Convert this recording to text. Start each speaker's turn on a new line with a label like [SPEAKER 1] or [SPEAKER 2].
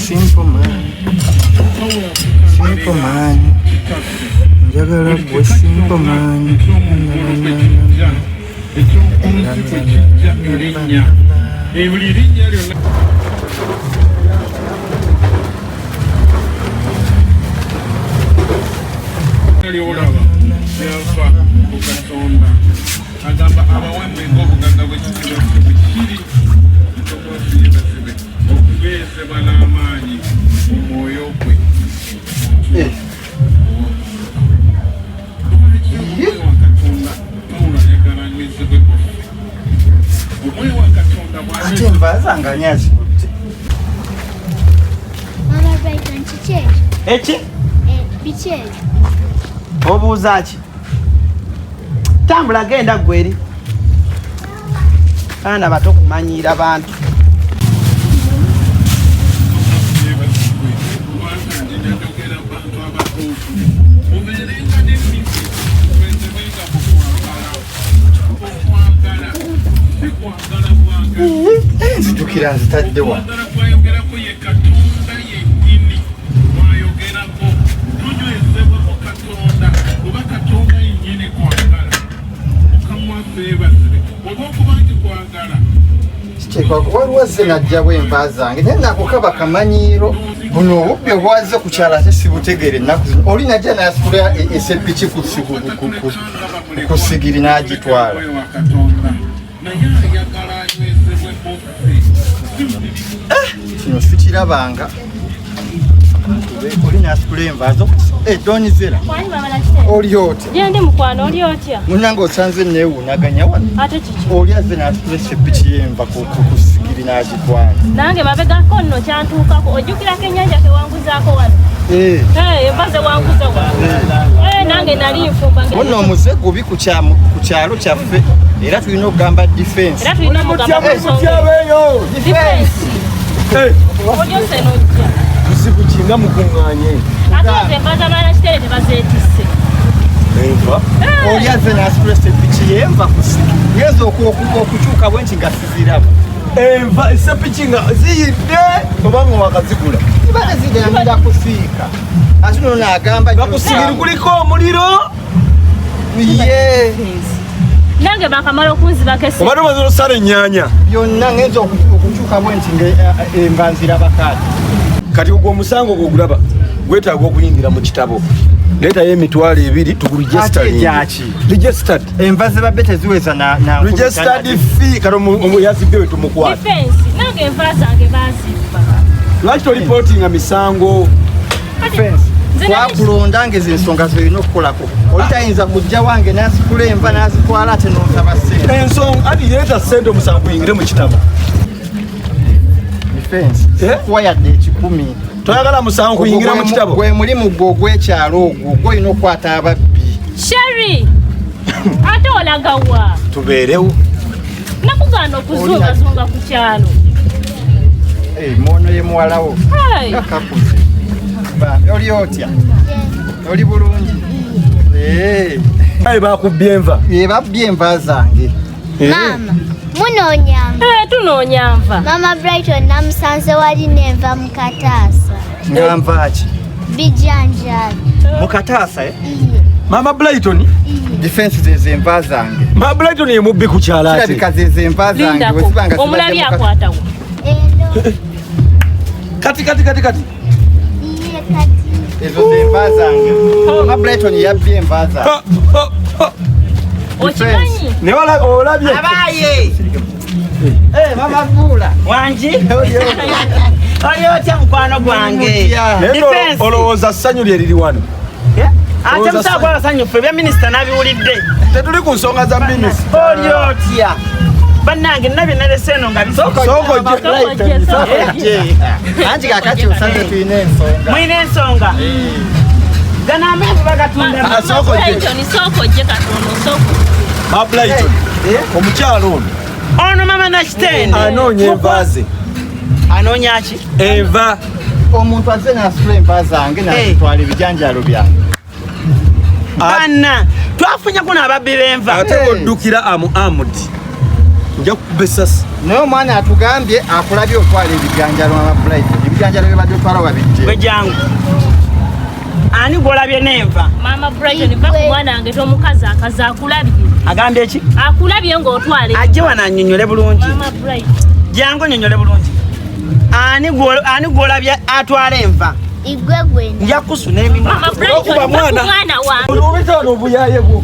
[SPEAKER 1] Simple man. Simple man. Njagala gwe simple man.
[SPEAKER 2] Lyolaba lyava ku Katonda agamba abawembe ng'obugagga bw'ekitiibwa kye bwe kiri okwasiyebasibe okubeezebwa n'amaanyi mu mwoyo gwe. Eh.
[SPEAKER 1] Ate enva zange ani azikutte?
[SPEAKER 3] Eki?
[SPEAKER 4] Eh,
[SPEAKER 3] Obuuza ki? Tambula genda gwe eri. Baana bato kumanyiira bantu.
[SPEAKER 1] Nzijukira nzitadde wa. Waliwo azze n'ajjawo enva zange naye nako kaba kamanyiiro. Buno obubbi obwazze ku kyalo ate sibutegeera ennaku zino. Oli najja n'asitula esepiki ku sigiri n'agitwala. Eh, kino sikirabanga. Oli n'asitula enva zo. Eh, Donizera. Oli otya?
[SPEAKER 5] Gyendi mukwano, oli otya?
[SPEAKER 1] Munnange osanze neewuunaganya wano.
[SPEAKER 5] Ate kiki?
[SPEAKER 1] Oli azze n'asitula esepiki y'enva ku sigiri n'agitwala.
[SPEAKER 5] Nange mabegako nno kyantuukako. Ojjukirako ennyanja kewanguzaako wano?
[SPEAKER 1] Eh.
[SPEAKER 5] Eh, enva zewanguza wano. Eh, nange nali nfumba.
[SPEAKER 1] Munno omuze gubi ku kyalo kyaffe era tulina okugamba defense.
[SPEAKER 5] Era tulina okugamba defense.
[SPEAKER 1] Eh.
[SPEAKER 5] Oli ose n'ojja.
[SPEAKER 6] Buzibu ki nga mukuŋŋaanye?
[SPEAKER 5] Ate ezo enva za Maama Kitere tebazeetisse.
[SPEAKER 6] Enva?
[SPEAKER 1] Oli azze n'asitula esepiki y'enva ku siki. Ngenze okukyuka bwe nti nga siziraba.
[SPEAKER 6] Enva esepiki nga ziyidde oba nga wakazigula?
[SPEAKER 1] Ziba tezigenda kusiika. Ate nono agamba
[SPEAKER 6] Nga ku sigiri kuliko omuliro.
[SPEAKER 1] Ye.
[SPEAKER 5] Nange bakamala okunzibako essimu.
[SPEAKER 6] Obadde omaze osala ennyaanya.
[SPEAKER 1] Byonna ngenze okukyuka bwe nti nga enva nziraba kaati.
[SPEAKER 6] Kati ogwo omusango gwo ogulaba gwetaaga okuyingira mu kitabo. Leetayo 20,000 tuguregistaringe.
[SPEAKER 1] Ate egyaki?
[SPEAKER 6] Registered.
[SPEAKER 1] Enva ze babbe teziweza na nkumi
[SPEAKER 6] Registered
[SPEAKER 1] ttaano.
[SPEAKER 6] fee. Kati yazibbe we tumukwata.
[SPEAKER 5] Defense. Nange enva zange baazibba.
[SPEAKER 6] Lwaki tolipootinga misango?
[SPEAKER 1] Defense. Twakulonda ng'ezo ensonga z'olina okukolako. Oli tayinza kujja wange n'asikula enva n'azitwala ate n'osaba ssente.
[SPEAKER 6] Ensonga ati leeta ssente omusango guyingire mu kitabo.
[SPEAKER 1] Defense.
[SPEAKER 6] Eh?
[SPEAKER 1] Kuwa yadde 1,000.
[SPEAKER 6] Toyagala musango kuyingira mu kitabo?
[SPEAKER 1] Gwe mulimu gwo ogw'ekyalo ogwo, gw'olina okukwata ababbi.
[SPEAKER 5] Sherry! Ate olaga wa?
[SPEAKER 6] Tubeerewo.
[SPEAKER 5] Nakugaana okuzungazunga ku kyalo.
[SPEAKER 1] Eh, mwono ye muwalawo.
[SPEAKER 5] Hey.
[SPEAKER 1] Nga kakuze. Bambi, oli otya? Oli bulungi? Eh.
[SPEAKER 6] Aye bakubbye enva.
[SPEAKER 1] Ye babbye enva zange.
[SPEAKER 6] Eh.
[SPEAKER 4] Maama, munoonya nva.
[SPEAKER 5] Eh, tunoonya nva.
[SPEAKER 4] Maama Brighton namusanze wali n'enva mu kataasa.
[SPEAKER 1] Nga nva ki?
[SPEAKER 4] Bijanjaalo.
[SPEAKER 1] Mu kataasa, eh?
[SPEAKER 4] Iye.
[SPEAKER 6] Maama Brighton?
[SPEAKER 1] Defense ze enva zange.
[SPEAKER 6] Maama Brighton ye mubbi ku kyalo ate.
[SPEAKER 1] Kirabika ze enva zange.
[SPEAKER 5] Lindako.
[SPEAKER 1] Bwe ziba nga zibadde
[SPEAKER 5] Omulabi
[SPEAKER 1] mu
[SPEAKER 5] akwatawo.
[SPEAKER 4] Eno.
[SPEAKER 6] Kati, kati, kati, kati.
[SPEAKER 4] Iye, kati.
[SPEAKER 1] Ezo ze enva zange. Maama Brighton yabbye enva zange.
[SPEAKER 6] Ha, ha, ha.
[SPEAKER 5] Okimanyi?
[SPEAKER 6] Ne wala olabye.
[SPEAKER 3] Abaye.
[SPEAKER 1] Eh, Mama Vula.
[SPEAKER 3] Wangi? Oli otya mukwano gwange?
[SPEAKER 6] Naye
[SPEAKER 3] Defense.
[SPEAKER 6] olowooza ssanyu lye liri wano.
[SPEAKER 3] Eh? Ate
[SPEAKER 6] Olowooza
[SPEAKER 3] musawo
[SPEAKER 6] ssanyu.
[SPEAKER 3] gw'abasanyufu ebya minisita n'abiwulidde.
[SPEAKER 6] Tetuli ku nsonga za minisita.
[SPEAKER 3] Oli otya? Bannange nina bye nalese eno nga bisooka.
[SPEAKER 6] Sooka ojje.
[SPEAKER 5] Sooka ojje.
[SPEAKER 1] Anti kaakati osanze tulina ensonga.
[SPEAKER 3] Mulina ensonga? Gano amenvu bagatunda.
[SPEAKER 6] Ah, sooka ojje.
[SPEAKER 5] Brighton, sooka ojje katono, sooka ojje.
[SPEAKER 6] Ma Brighton, omukyalo ono.
[SPEAKER 3] Ono mama Nakitende.
[SPEAKER 6] Anoonya enva ze.
[SPEAKER 3] Anoonya ki?
[SPEAKER 6] Enva.
[SPEAKER 1] Omuntu azze n'asitula enva zange n'azitwala ebijanjaalo byange.
[SPEAKER 3] Banna, twafunye kuno ababbi b'enva.
[SPEAKER 6] Ate oddukira amu amudi. Nja kukuba essasi.
[SPEAKER 1] Naye omwana atugambye akulabye otwala ebijanjaalo Mama Brighton. Ebijjanjalo bibadde otwala wabijje.
[SPEAKER 3] Gwe jangu. Ani gwolabye n'enva?
[SPEAKER 5] Maama Brighton, va ku mwana wange, tomukazi akazi akulabye.
[SPEAKER 3] Agambye ki?
[SPEAKER 5] Akulabye ng'otwala.
[SPEAKER 3] Ajje wano annyonnyole bulungi.
[SPEAKER 5] Maama Brighton.
[SPEAKER 3] Jangu onnyonnyole bulungi. Ani gwolabye atwala enva?
[SPEAKER 4] Igwe gwena.
[SPEAKER 3] Nja kusuna emimwa.
[SPEAKER 5] Maama Brighton,
[SPEAKER 6] Okuba
[SPEAKER 5] va ku
[SPEAKER 6] mwana.
[SPEAKER 5] mwana wange.
[SPEAKER 6] Obitaano obuyaye bwo.